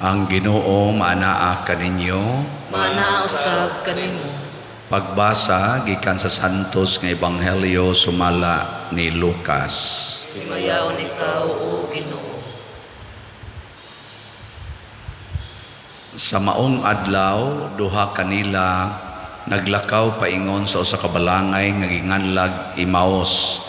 Ang Ginoo maanaa kaninyo. Maanaa usab kanimo. Pagbasa gikan sa Santos nga Ebanghelyo sumala ni Lucas. Himayaon ikaw, o Ginoo. Sa maong adlaw, duha kanila naglakaw paingon sa usa ka balangay nga ginganlag Emmaus.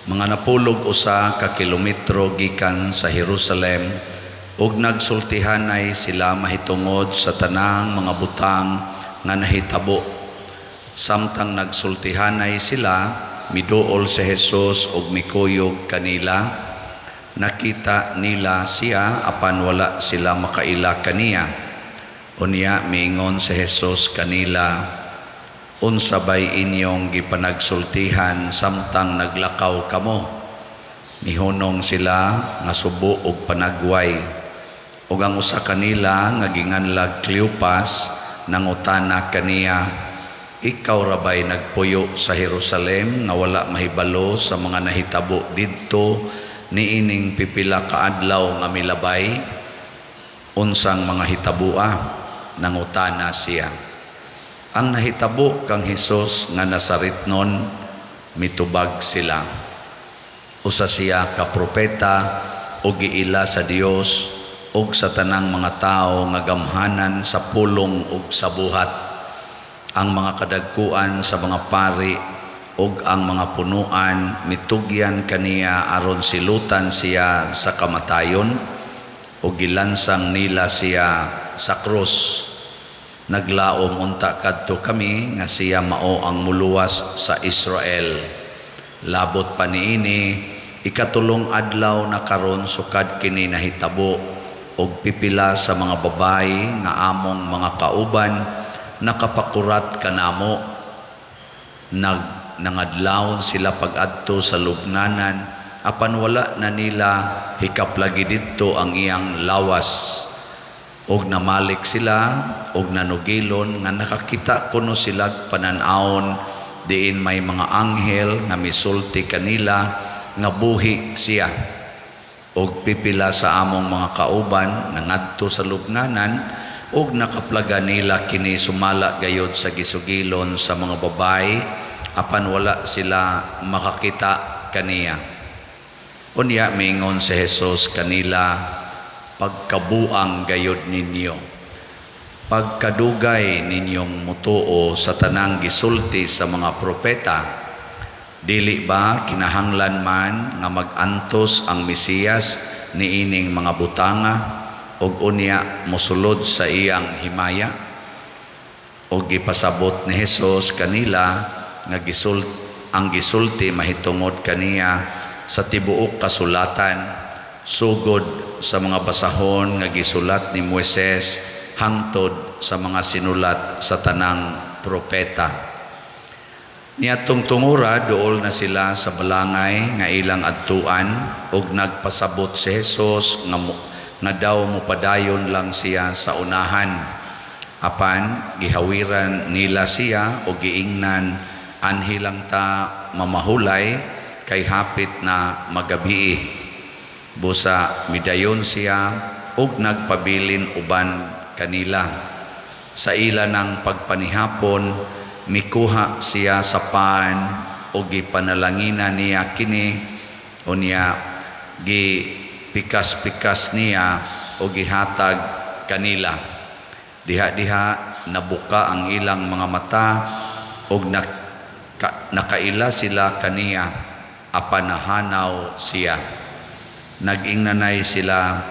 Mga 91 ka kilometro gikan sa Jerusalem, ug nagsultihanay sila mahitungod sa tanang mga butang nga nahitabo. Samtang nagsultihanay sila, miduol si Jesus ug mikuyog kanila. Nakita nila siya, apan wala sila makaila kaniya. Unya miingon si Jesus kanila, "Unsa bay inyong gipanagsultihan samtang naglakaw kamo?" Mihunong sila nga subo og panagway. Ug ang usa kanila nga ginganlag Cleopas nangutana kaniya, "Ikaw ra bay nagpuyo sa Jerusalem nga wala mahibalo sa mga nahitabo didto niining pipila ka adlaw nga milabay?" "Unsang mga hitaboa?" nangutana siya. "Ang nahitabo kang Hesus nga Nazaretnon," mitubag sila. "Usa siya ka propeta ug giila sa Dios ug sa tanang mga tawo nga gamhanan sa pulong ug sa buhat. Ang mga kadagkuan sa mga pari ug ang mga punuan mitugyan kaniya aron silutan siya sa kamatayon, ug gilansang nila siya sa krus. Naglaom unta kadto kami nga siya mao ang muluwas sa Israel. Labot pa niini, ikatulong adlaw na karon sukad kini nahitabo, ug pipila sa mga babayi nga among mga kauban nakapakurat kanamo. Nangadlawon sila pag-adto sa lubnganan, apan wala na nila hikaplagi didto ang iyang lawas. Ug namalik sila ug nanugilon nga nakakita kuno sila panan-awon diin may mga anghel nga misulti kanila nga buhi siya. Ug pipila sa among mga kauban nangadto sa lubnganan ug nakaplaga nila kini sumala gayod sa gisugilon sa mga babayi, apan wala sila makakita kaniya." Unya miingon si Jesus kanila, "Pagkabuang gayod ninyo. Pagkadugay ninyong mutuo sa tanang gisulti sa mga propeta. Dili ba kinahanglan man nga mag-antos ang Mesiyas niining mga butanga ug unya mosulod sa iyang himaya?" Ug gipasabot ni Hesus kanila nga ang gisulti mahitungod kaniya sa tibuok kasulatan, sugod sa mga basahon nga gisulat ni Moises hangtod sa mga sinulat sa tanang propeta. Niadtong tungura, duol na sila sa balangay nga ilang adtuan, ug nagpasabot si Jesus nga daw mopadayon lang siya sa unahan. Apan gihawiran nila siya ug giingnan, "Anhi lang ta mamahulay kay hapit na magabii." Busa midayon siya ug nagpabilin uban kanila. Sa ila ng pagpanihapon, mikuha siya sa pan ug gipanalanginan niya kini, unya gipikas-pikas niya ug gihatag kanila. Diha-diha nabuka ang ilang mga mata ug nakaila sila kaniya, apan nahanaw siya. Nag-ingnanay sila,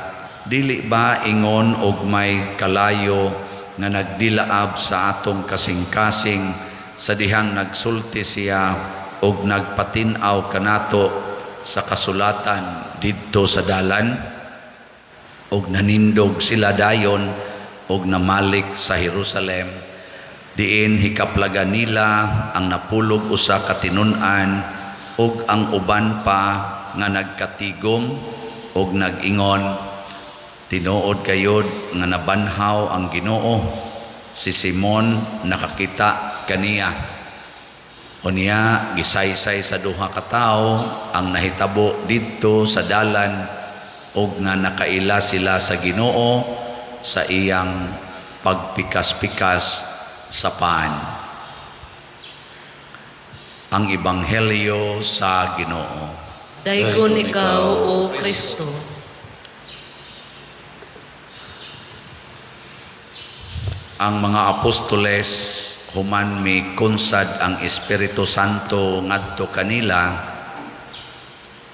"Dili ba ingon og may kalayo nga nagdilaab sa atong kasing-kasing sa dihang nagsulti siya og nagpatin-aw kanato sa kasulatan didto sa dalan?" Og nanindog sila dayon og namalik sa Jerusalem, diin hikaplaga nila ang 91 ka tinun-an ug ang uban pa nga nagkatigom og nag-ingon, "Tinuod kayod nga nabanhaw ang Ginoo. Si Simon nakakita kaniya." Unya gisaysay sa duha ka tawo ang nahitabo didto sa dalan ug nga nakaila sila sa Ginoo. sa iyang pagpikas-pikas sa paan. Ang Ebanghelyo sa Ginoo. Daygon ikaw, O Kristo. Ang mga apostoles, human mi kunsad ang Espiritu Santo ngadto kanila,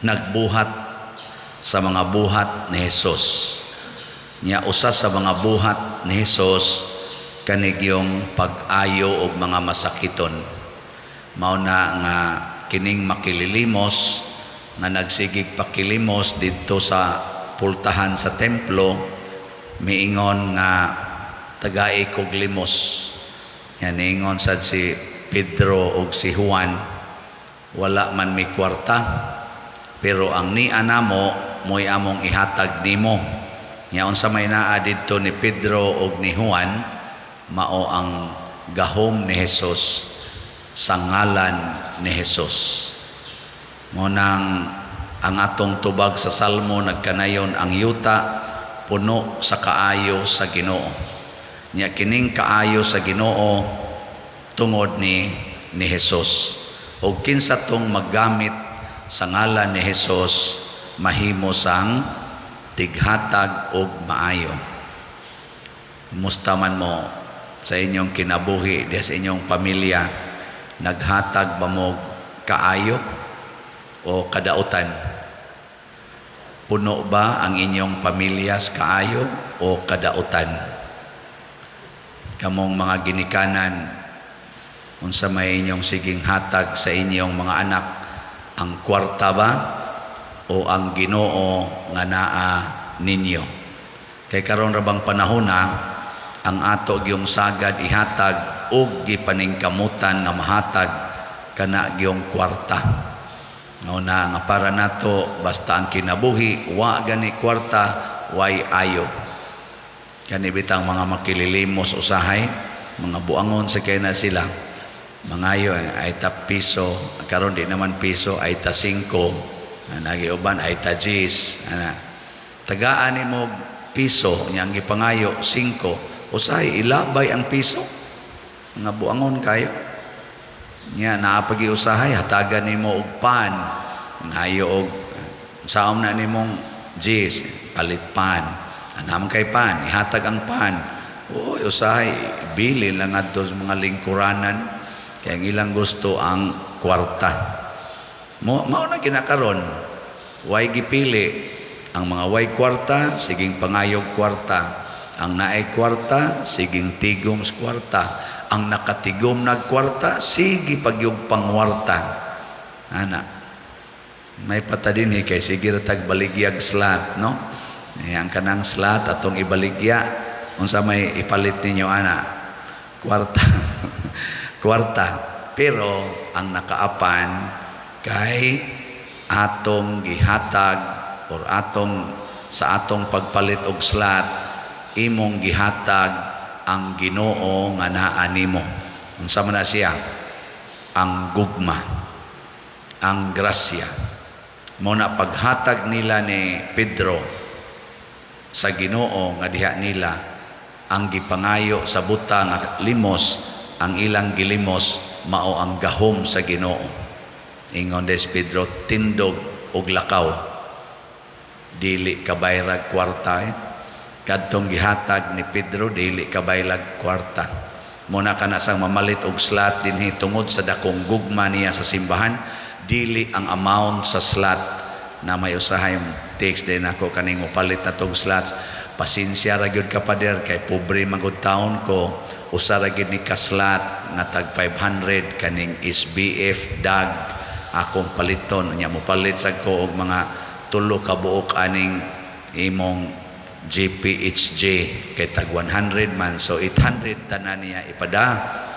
nagbuhat sa mga buhat ni Hesus. Nya usa sa mga buhat ni Hesus kanigyong pag-ayo og mga masakiton. Mao na nga kining makililimos nga nagsigig pakilimos didto sa pultahan sa templo, miingon nga tagai kog limos. Nya niingon sad si Pedro og si Juan, wala man mi kwarta, pero ang nia namo mo'y among ihatag nimo. Nya unsa may naa didto ni Pedro og ni Juan, mao ang gahom ni Hesus sa ngalan ni Hesus. Mo nang ang atong tubag sa Salmo, nagkanayon ang yuta puno sa kaayo sa Ginoo. Nya kining kaayo sa Ginoo tungod ni Hesus. Og kinsa tong maggamit sa ngalan ni Hesus, mahimo sang tighatag og maayo. Musta man mo sa inyong kinabuhi, diha sa inyong pamilya, naghatag ba mo kaayo o kadautan? Puno ba ang inyong pamilya sa kaayo o kadautan? Kamong mga ginikanan, unsa may inyong siging hatag sa inyong mga anak, ang kwarta ba o ang Ginoo nga naa ninyo? Kay karon ra bang panahona, ang ato gyung sagad ihatag og gipaningkamutan nga mahatag kana gyung kwarta. Mao na nga para nato basta ang kinabuhi wa gani kwarta, way ayo. Kani bitang mga makililimos usahay, mga buangon sa kay na sila. Mangayo ay ta piso, karon di naman piso, ay ta 5, nagi uban ay ta 10, ana. Tagaan nimo piso, nya ang gipangayo 5, usahay ilabay ang piso. Mga buangon kayo. Nya naa pagi usahay hatagan nimo og pan, ngayo og saom na nimong 10, palit pan. Ana man kay pan, ihatag ang pan. Oy, usahay bili lang adto sa mga lingkuranan kay ang ilang gusto ang kwarta. Mao na kinakaron, way gipili ang mga way kwarta, siging pangayog kwarta. Ang naay kwarta, siging tigom sa kwarta. Ang nakatigom nag kwarta, sige pagyog pangwarta. Ana. May pata din kay sige ra tag baligyag slot, no? Ang kanang slot atong ibaligya, unsa may ipalit ninyo ana? Kwarta. Kwarta. Pero ang nakaapan kay atong gihatag or atong sa atong pagpalit og slot, imong gihatag ang Ginoo nga naa nimo. Unsa man na siya? Ang gugma, ang grasya. Mo na paghatag nila ni Pedro sa Ginoo nga diha nila ang gipangayo sa buta nga limos, ang ilang gilimos mao ang gahom sa Ginoo. Ingon des Pedro, tindog og lakaw. Dili kabayrag kwarta. Kadtong gihatag ni Pedro dili kabaylag kwarta. Muna kana sang mamalit og slot dinhi tungod sa dakong gugma niya sa simbahan, dili ang amount sa slot na may usahay text din ako kaning mopalit na tog slots. Pasensya ra gyud ka, pader, kay pobre man gud taon ko, usa ra gyud ni ka slot nga tag 500 kaning SBF dag akong paliton. Nya mopalit sad ko og mga tulo ka buok aning imong GPHJ kay tag 100 man, so 800 tanan niya ipada.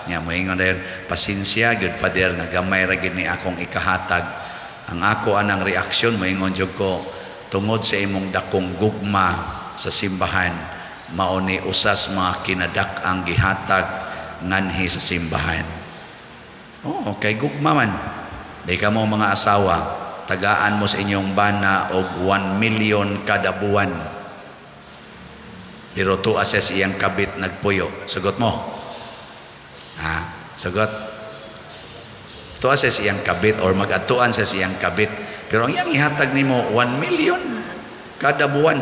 Nya moingon dayon, pasensya gyud, pader, nga gamay ra gyud ni akong ikahatag. Ang ako anang reaksyon, moingon jud ko, tungod sa imong dakong gugma sa simbahan, mao ni usas mga kinadak-ang gihatag nganhi sa simbahan. Oo, kay gugma man. Di ka mo mga asawa, tagaan mo sa inyong bana og 1 million kada buwan. Pero tuwa siya sa iyang kabit nagpuyo. Sugot mo. Ha? Sugot. Tuwa siya sa iyang kabit or mag-atuan siya sa iyang kabit. Pero ang iyang ihatag nimo 1 million kada buwan.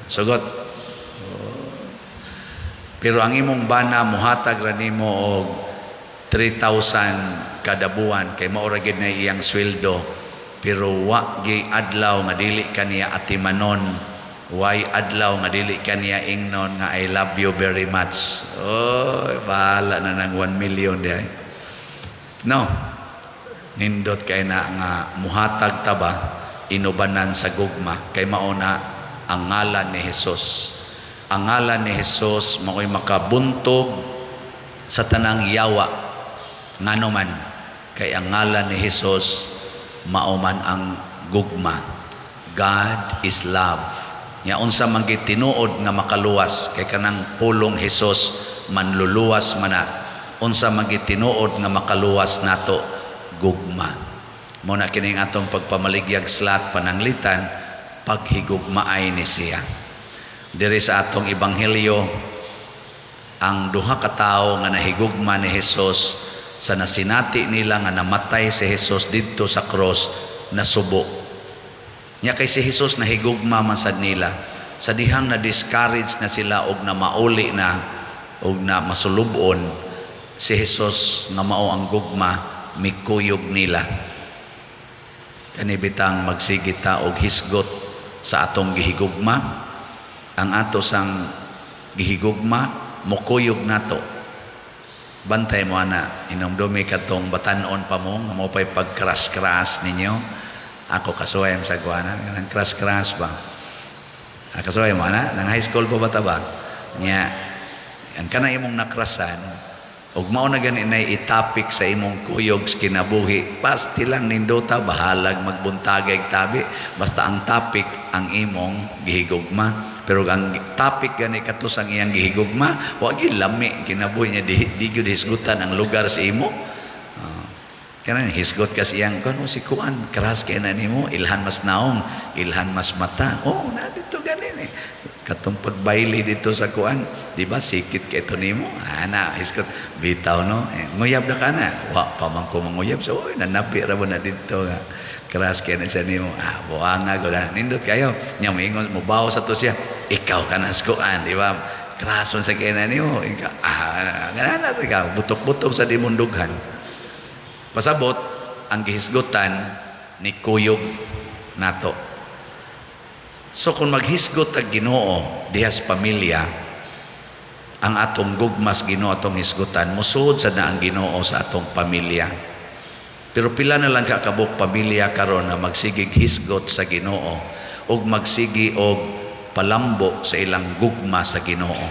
Sugot. Pero ang imong bana muhatag ra nimo og 3,000 kada buwan kay mao ra gid na iyang sweldo, pero wa gi adlaw nga dili kaniya atimanon, way adlaw nga dili kaniya ingnon nga "I love you very much." Oh, bahala na ng 1 million diay, no? Nindot kay na nga muhatag ta ba, inubanan sa gugma, kay mao na ang ngalan ni Hesus. Ang ngalan ni Hesus mao'y makabuntog sa tanang yawa. Ngano man? Kay ang ngalan ni Hesus mao man ang gugma. God is love. Nya unsa man gyud tinuod nga makaluwas? Kay kanang pulong Hesus manluluwas man na. Unsa man gyud tinuod nga makaluwas nato? Gugma. Mo na kining atong pagpamaligyag slot, pananglitan paghigugmaay ni siya. Diri sa atong ebanghelyo, ang duha ka tawo nga nahigugma ni Hesus, sa nasinati nila nga namatay si Hesus didto sa cross, nasubo. Nya kay si Hesus nahigugma man sad nila, sa dihang na discourage na sila og na mauli na og na masulubon, si Hesus nga mao ang gugma mikuyog nila. Kani bitang magsige ta og hisgot sa atong gihigugma. Ang ato sang gihigugma mokuyog nato. Bantay mo ana, inomdumi katong batanon pa mo nga mo pay pag-crush-crush ninyo. Ako, kasuway sa kuana kanang crush-crush ba. Ah, kasuway mo ana, nang high school pa ba ta ba? Nya ang kana imong nakrasan ug mao na gani nay itapik sa imong kuyog sa kinabuhi, pasti lang nindota, bahalag magbuntagay tabi, basta ang topic ang imong gihigugma. Pero ang topic gani kato sang iyang gihigugma, wa gyud lami kinabuhi niya, di gyud hisgutan ang lugar sa imo. Ah, kanang hisgot ka siyang kuno, si kuan crush kay na nimo, ilhan mas naong, ilhan mas mata. Oh, na dito ganin eh, katong pagbayli dito sa kuan, di ba, sikit kay ito nimo ana, hisgot bitaw, no? Eh, nguyab na ka na, wa pa man ko manguyab, so oy, nanabi ra mo na dito nga crush kay na sa nimo. Ah, buanga ko na, nindot kayo nya, moingon mo bawo sa to siya, ikaw ka na sa kuan, di ba, crush sa kay na nimo ikaw. Ah, ganana sa ka butok-butok sa dimundughan. Pasabot ang gihisgutan ni kuyog nato. So kung maghisgot ang Ginoo diha sa pamilya, ang atong gugmas Ginoo atong hisgutan, musuod sa na ang Ginoo sa atong pamilya. Pero pila na lang ka kabuk pamilya karon na magsigig hisgot sa Ginoo ug magsigi og palambo sa ilang gugma sa Ginoo.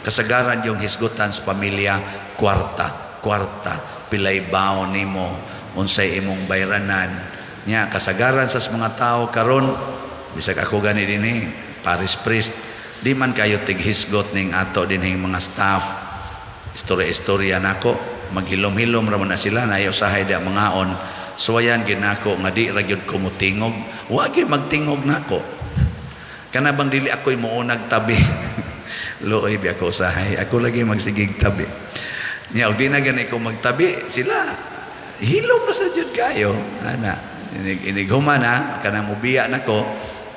Kasagaran yung hisgutan sa pamilya, kwarta, kwarta, pilay baon nimo, unsay imong bayranan. Nya kasagaran sa mga tao karon, bisag ako gani dinhi, parish priest, di man kayo tighisgot ning ato dinhing mga staff. Istorya-istorya nako, maghilom-hilom ra man na sila, nayo usahay di mangaon. Suwayan ginako nga di ra gyud ko motingog. Wa gyud magtingog nako. Kana bang dili ako'y muunag tabi. Luoy bi ako usahay. Ako lagi magsigig tabi. Nya og di na gani ko magtabi, sila hilom na sa jud kayo. Ana, inig inig human na kanang mubiya nako,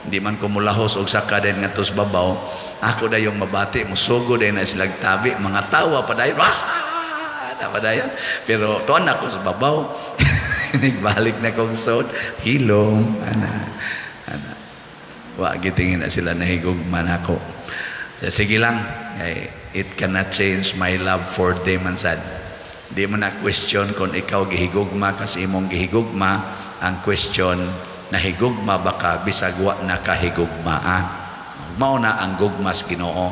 di man ko mulahos og saka din ngadto sa babaw. Ako dayong mabati, musugo din na silang tabi, mga tawa padayon. Ah! Na padayon. Pero tuan ako sa babaw. Inig balik na kong sod, hilom, ana. Ana. Wa gitingin na sila nahigugma nako. So, sige lang, ay, it cannot change my love for them man sad. Di mo na question kung ikaw gihigugma kasi imong gihigugma, ang question, nahigugma ba ka bisag wa na kahigugma, ah? Mao na ang gugma sa Ginoo.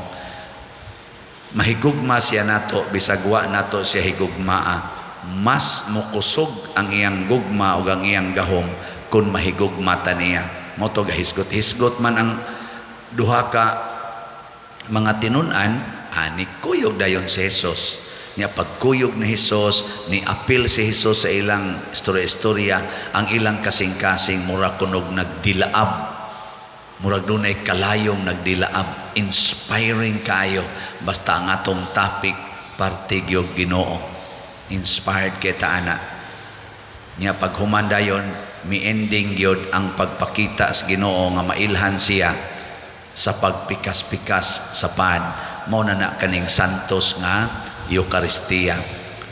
Mahigugma siya nato bisag wa nato siya higugma, ah. Mas mukusog ang iyang gugma ug ang iyang gahom kung mahigugma ta niya. Mo to gahisgot-hisgot man ang duha ka mga tinun-an, ani kuyog dayon si Jesus. Nya pagkuyog ni Jesus, ni apil si Jesus sa ilang istorya-istorya, ang ilang kasing-kasing mura kunog nagdilaab. Murag dunay kalayong nagdilaab. Inspiring kayo basta ang atong topic parte gyud Ginoo. Inspired kita ana. Nya pag human dayon, mi-ending gyud ang pagpakita sa Ginoo nga mailhan siya sa pagpikas-pikas sa pan. Mao na na kaning santos nga Eukaristiya.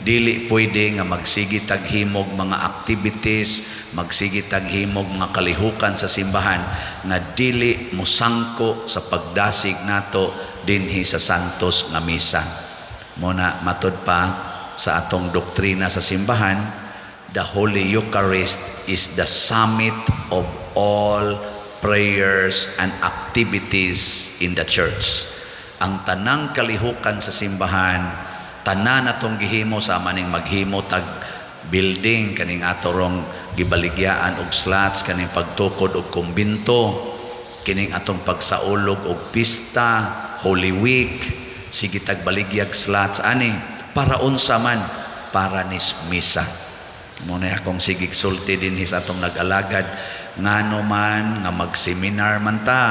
Dili pwede nga magsige tag himog mga activities, magsige tag himog mga kalihukan sa simbahan nga dili musangko sa pagdasig nato dinhi sa santos nga misa. Mao na matud pa sa atong doktrina sa simbahan, the Holy Eucharist is the summit of all prayers and activities in the church. Ang tanang kalihukan sa simbahan, tanan atong gihimo, sa maning maghimo tag building, kaning atorong gibaligyaan og slots, kaning pagtukod og kumbinto, kining atong pagsaulog og pista, Holy Week, sige tag baligyag slots ani, para unsa man? Para nis misa. Mao na akong sigig sulti dinhi sa atong nag-alagad, ngano man nga mag-seminar man ta,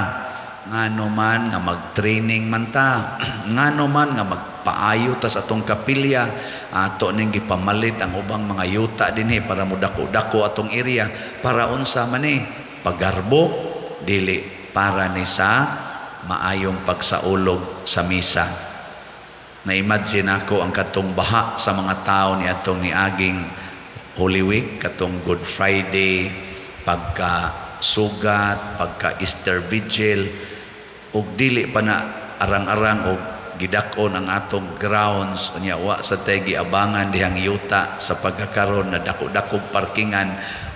ngano man nga mag-training man ta, ngano man nga magpaayo ta sa atong kapilya, ato ning gipamalit ang ubang mga yuta dinhi para modako-dako atong area, para unsa man ni? Pagarbo? Dili, para ni sa maayong pagsaulog sa misa. Na-imagine ako ang katong baha sa mga tao ni atong niaging Holy Week, katong Good Friday, pagka sugat, pagka Easter Vigil, ug dili pa na arang-arang og gidak-on ang atong grounds. Unya wa sa tay giabangan dihang yuta sa pagkakaron na dako-dakog parkingan.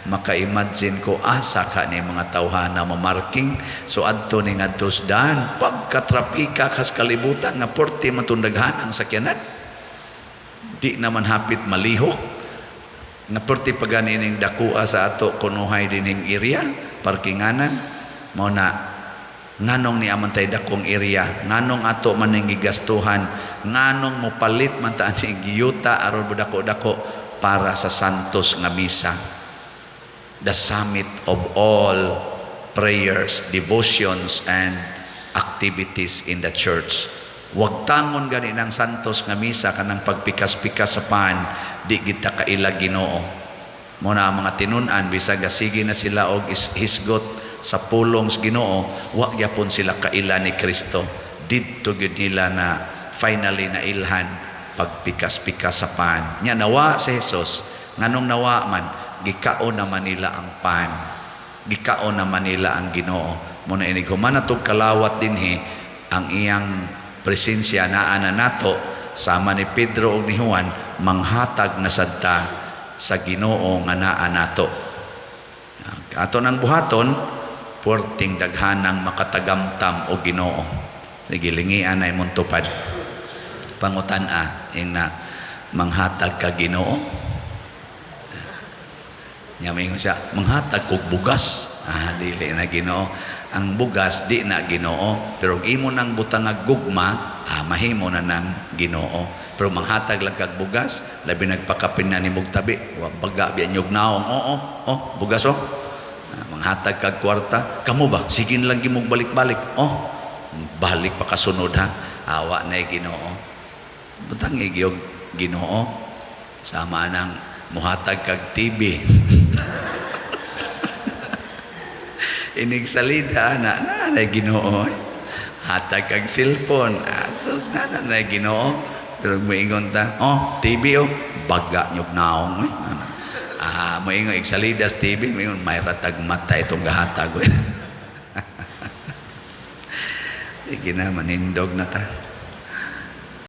Maka-imagine ko, asa ka ni mga tawhana mamarking? So adto ni ngadto dan pagkatrapika kas kalibutan nga porte matundaghan ang sakyanan, di naman hapit malihok nga porte paganining dakua sa ato kunuhay dining area parkinganan. Mao na nganong ni aman tay dakong area, nganong ato man ning gigastuhan, nganong mopalit man ta aning giyuta aron dako-dako? Para sa santos nga misa, the summit of all prayers, devotions and activities in the church. Wag tangon gani ng santos nga misa, kanang pagpikas-pikas sa pan, di kita kaila Ginoo. Mao na ang mga tinun-an, bisag sige na sila og hisgot sa pulong sa Ginoo, wa gyapon sila kaila ni Kristo. Didto gyud nila na finally na ilhan pagpikas-pikas sa pan. Nya nawa si Jesus, nganong nawa man? Gikaon naman nila ang pan. Gikaon naman nila ang Ginoo. Mao na inig human natog kalawat dinhi, ang iyang presensya naa na nato, sama ni Pedro ug ni Juan, manghatag na sadta sa Ginoo nga naa nato. Ato nang buhaton, puwerteng daghanang makatagamtam og Ginoo. Sige, lingian na imong tupad. Pangutan-a, ing na manghatag ka Ginoo. Nya moingon siya, "Manghatag kog bugas." Ah, dili na Ginoo. Ang bugas di na Ginoo, pero imo nang butangag gugma, ah, mahimo na nang Ginoo. Pero manghatag lang kag bugas, labi nagpakapin na ni tabi, wa baga biya nyug naong, oo, oh, bugas oh. Ah, manghatag kag kwarta, kamo ba? Sige lang gimog balik-balik. Oh, balik pa kasunod ha. Awa na Ginoo. Butang igiyog Ginoo. Sama nang muhatag kag TV. Inig salida na na na Ginoo. Hatag kag cellphone. Asos na na na Ginoo. Pero moingon ta, "Oh, TV oh, baga nyug naong eh." Ana. Ah, moingon igsalidas TV, moingon may ratag mata itong gahatag. Eh. Sige na, manindog na ta.